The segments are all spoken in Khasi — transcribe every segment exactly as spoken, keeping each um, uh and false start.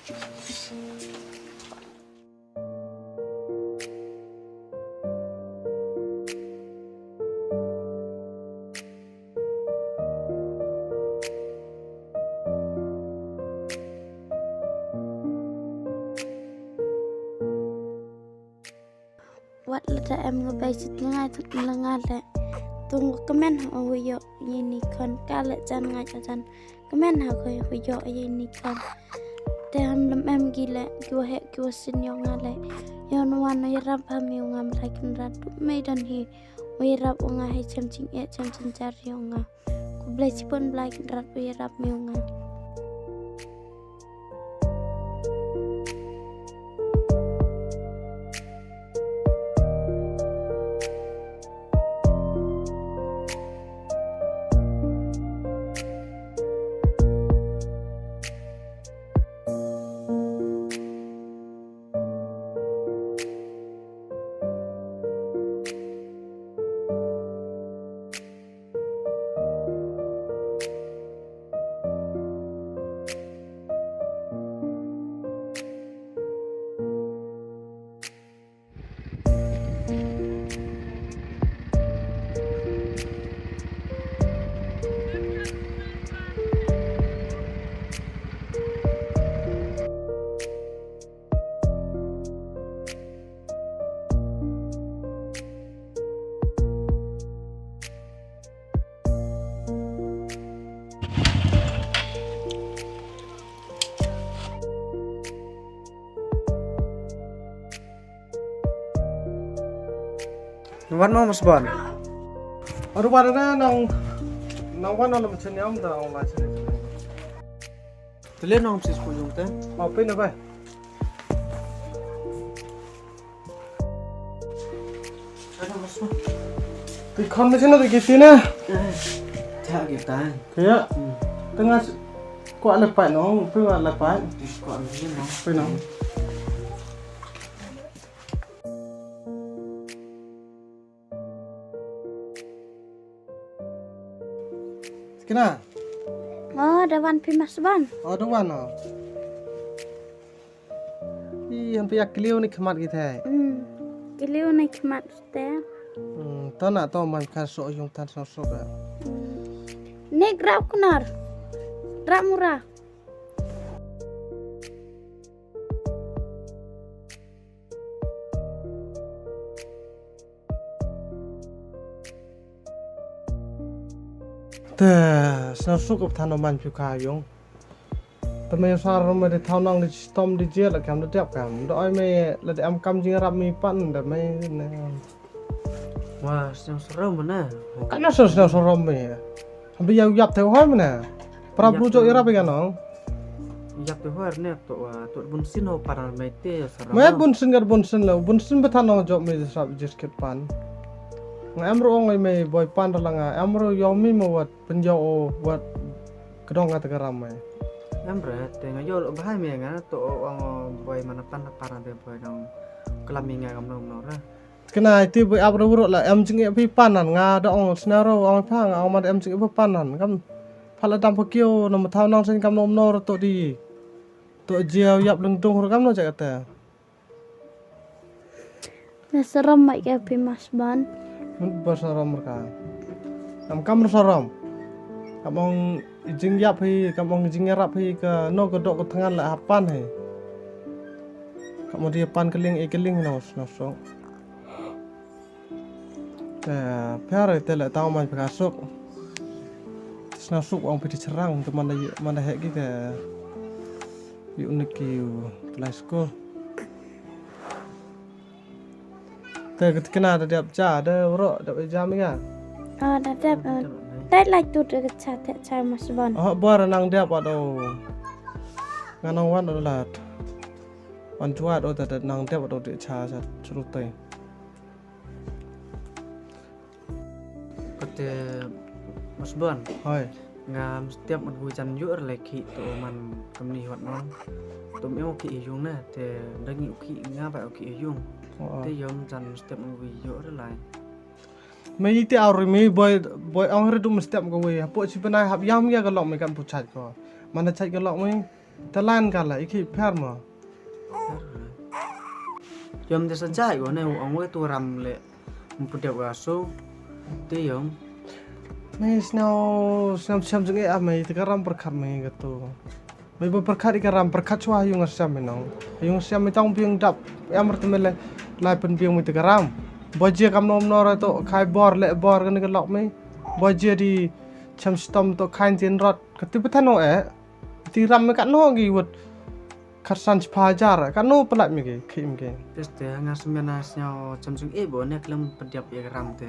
Wat lada em nga bai sit nga ngai tut nga nga le. Tung kmen ha u ïoh ïa ni khon ka le jan ngai jan. Kmen ha ko u ïoh ïa ni khon. Te ham lem em ki le ki wa heh ki wa sin ïong nga le. Ïong wan u ïarap ha mi u ngam lai kynrad tu mei don hi. U ïarap u nga hei chem ching e chem ching jar ïong nga. Khublei chibun Blei Kynrad u ïarap miu nga. Wan mo Masbon. Aru wan na nang nang wan na chen yam da ong la chen. Tele nong sis ko yung te. Oh, pina ba. Ti khon me chen na ti kiti na. Cha kita. Kaya. Tengah ko ala pai nong, pe ala pai. Ko ala pai nong. Pe nong. Kena. Oh, da wan phi Masbon. Oh, da wan oh. Ih, han phi ïa kliw ni khmat ki thai. Hmm. Kliw ni khmat te. Hmm, to na to man ka so yung tan so so ka. Hmm. Nek rap kunar. Rap mura. Te sna suk up thano man pyu ka yung. Te me sar me de thao nang de stom de je la kam de dep kam. De oi me la de am kam jing rap mi pan de me ne. Wa sna sro me na. Kana sna sna sro me. Hambi ïa u ïap te hoi mane. Pra bru jok ïarap ïa nong. Ïap te hoi ne to wa to bun sin ho para mai te sara. Mai bun sin gar bun sin la bun sin ba than nong jok mai sap jis kit pan. Nga em ro ong mai boi pan la nga em ro yong mi mo wat pen yo o wat kedong nga te garam mai. Em re te nga yo lo bahai me nga to ong boi mana pan para de boi dong kelam mi nga kam nong nong ra. Kena iti bu ap ru ru la em jing ip pan nan nga da ong sna ru ong pha nga ong ma da em jing ip pan nan kam pha la dam pa kiew na ma thaw nang sen kam nom nor to di to jiaw yap leng dung ru kam no ja kata. Na saram mai ka phi Masbon. Mun ba saram ka. Kam kam saram. Kam ong jing yap hi kam ong jing yarap hi ka no ka dok ka thangan la hapan hi. Kam ong di pan keling e keling no no so. Te pher te la tau man pha suk. Sna suk ong piti cherang te man da man da hek ki te. Yu nik ki u lai school. Te kit kena da dep cha da ro da jam ya. Ah, da dep. Dai lai tu da cha te cha Masbon. Oh, bor nang dep ado. Nga nang wan ado lat. Wan chua ado da nang dep ado de cha cha chru tai. Kate Masbon. Hoi. Nga mestiap man hui jan yu er lai ki to man kamni hot nong. Tum em ki yung na te dangi ki nga ba ki yung. Te yom jan mestiap man hui yu er lai. Me iti aur me boy boy ong re du mestiap ko we. Hapo si benai hap yam ya ka lok me kan puchat ko. Mana chat ka lok me. Te lan ka la i ki pher mo. Yom de sa jai go ne u ong we tu ram le. Mpudep ga so. Te yom. Mai snow snow siam jing e a mai te ka ram pyrkhat mai ka tu. Mai ba pyrkhat i ka ram pyrkhat chwa yung siam mai nong. Yung siam mai tang biang dap. Em rte mai le lai pyn biang mai te ka ram. Ba jia kam nom nor to khai bor le bor kan ka lok mai. Ba jia di cham stom to khai tin rot. Ka ti patan no e. Ti ram me kat no gi wut. Kharsan chipha hajar kat no pelat me gi khim gi. Tes te nga semen na sñiaw cham jing e bo ne klem pediap ya ram te.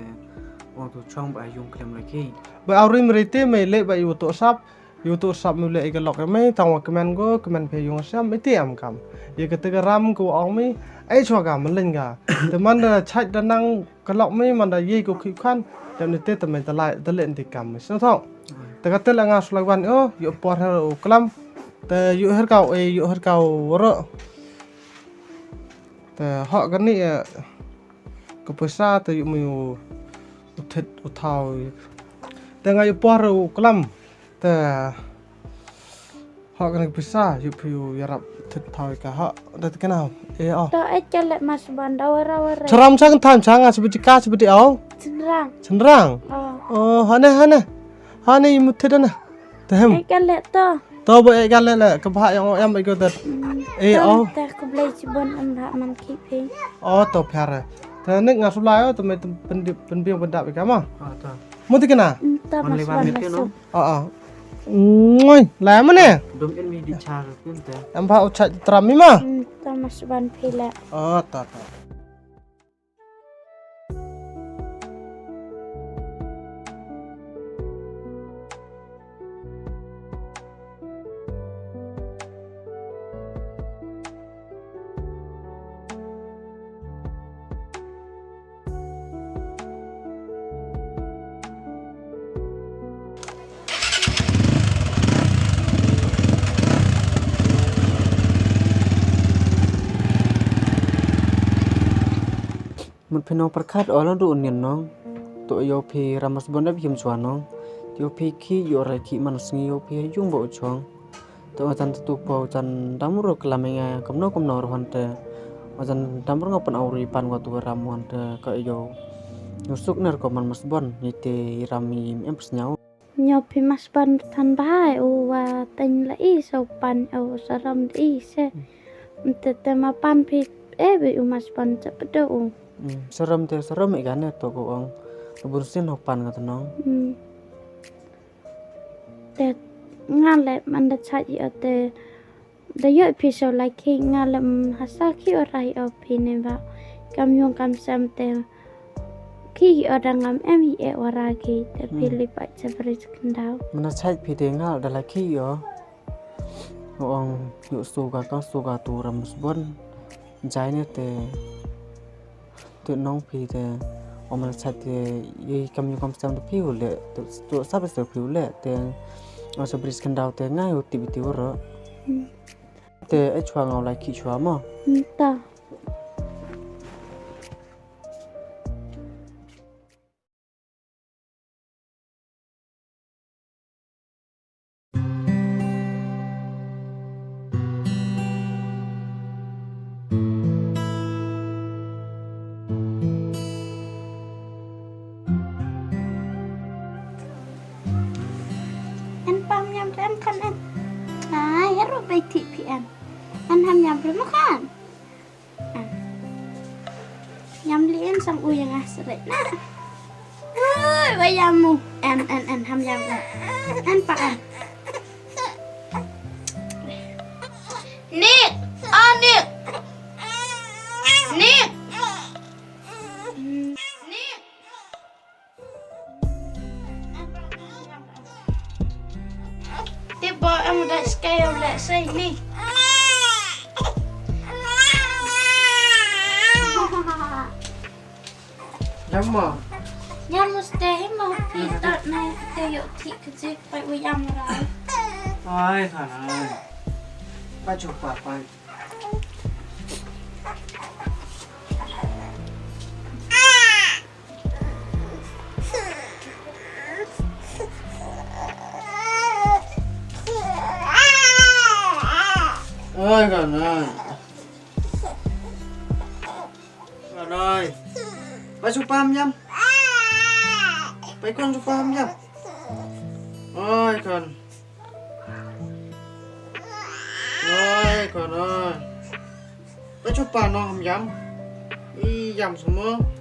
Wang tu chong ba yung klem lagi. Ba au rim rite me le ba i wut to sap. I wut to sap me le i ka lok me tang wa kemen go kemen phe yung siam me ti am kam. Ye ka te ka ram ko ong me. Ai chwa ka me len ga. Te man da chait da nang ka lok me man da ye ko khi khan. Dam ni te te me da lai da len ti kam me. Sñiaw thong. Te ka te la nga sulai wan o, yu por her u klam. Te yu her kau, e, yu her kau ro. Te hok ka ni, e, ka pisa te yu mu u thit u thau. Te nga yu por u klam. Te hok ka ni ka pisa, yu phi u yarap thit thau ka hok. Te te kena, e, o. To e chale mas ban da wara wara. Charam chang tham chang, a, sibiti ka, sibiti au. Chenrang. Chenrang? O. O, hane, hane. Hane, yu mu thit na. Te hem. E ka le to. To bo e ka le le, ka bha yang o em e ko te. E, to o. Te ku blei chibon em bha man ki phi. O, to pher. Te nik nga sulai o, te me te pendi-, penbiang pendap i ka ma. O, to. Mo ti kena? To mas ban masuk. O, o. Ngoi, lai mo ne? Dum in mi di char pun te. Em bha u chait tram mi ma? To mas ban phi le. O, to, to. Mut phi nong pyrkhat o la du union nong. To ïoh phi ramas bon da phim chwa nong. Ïoh phi khi ïoh rai khi man sngi ïoh phi ha yung ba u chong. To ajan tu po ajan dam ro klam nga kamno kamno ro hante. Ajan dam ro nga pan auri pan wa tu ram hante ka ïoh. Ïoh suk ner ko man mas bon ni te ram i em psnyaw. Nyo phi mas ban than bai u wa teng la i so pan u saram di se. Te te ma pan phi e bi u mas ban chapdo u. Saram te saram i gane to ko ong. Bun sin ho pan ka tenong. Te nga le man da chai i o te. Da ïoh phi so lai khi nga lem hasa khi ora hi o phi ne ba. Kam yung kam sem te. Khi hi o da ngam em hi e ora khi te phi li pa che bri kndau. Mana chai phi te nga da lai khi o. Ong yu su ga ka su ga tu ram sbon. Jai ne te. Tu nong phi te. Ong mana chai te ye kam yung kam sem te phi u le. Tu sa be se phi u le te. Ong sa bri kndau te nga yu ti bi ti ora. Te e chwa ngau lai khi chwa mo. Ta. En pam yam rem kan en. Ai, ero bai ti pi en. En ham yam rem kan. Yam li en sam u yang ah seret na. Ui, wa yam mu. En, en, en, ham yam en. En pa en. Nik, ah, Nik. Nik. Nik. Te ba em da skai em le sai ni. Yam ma. Yam muste hi ma pi ta na te yo ti ka je pai u yam ra. Ai ka na. Pa chu pa pa. Oi khon oi. Khon oi. Peit sha u pa ham ïam. Peit khon sha u pa ham ïam. Oi khon. Oi khon oi. Peit sha u pa noh ham ïam. Ï ïam sngewbha.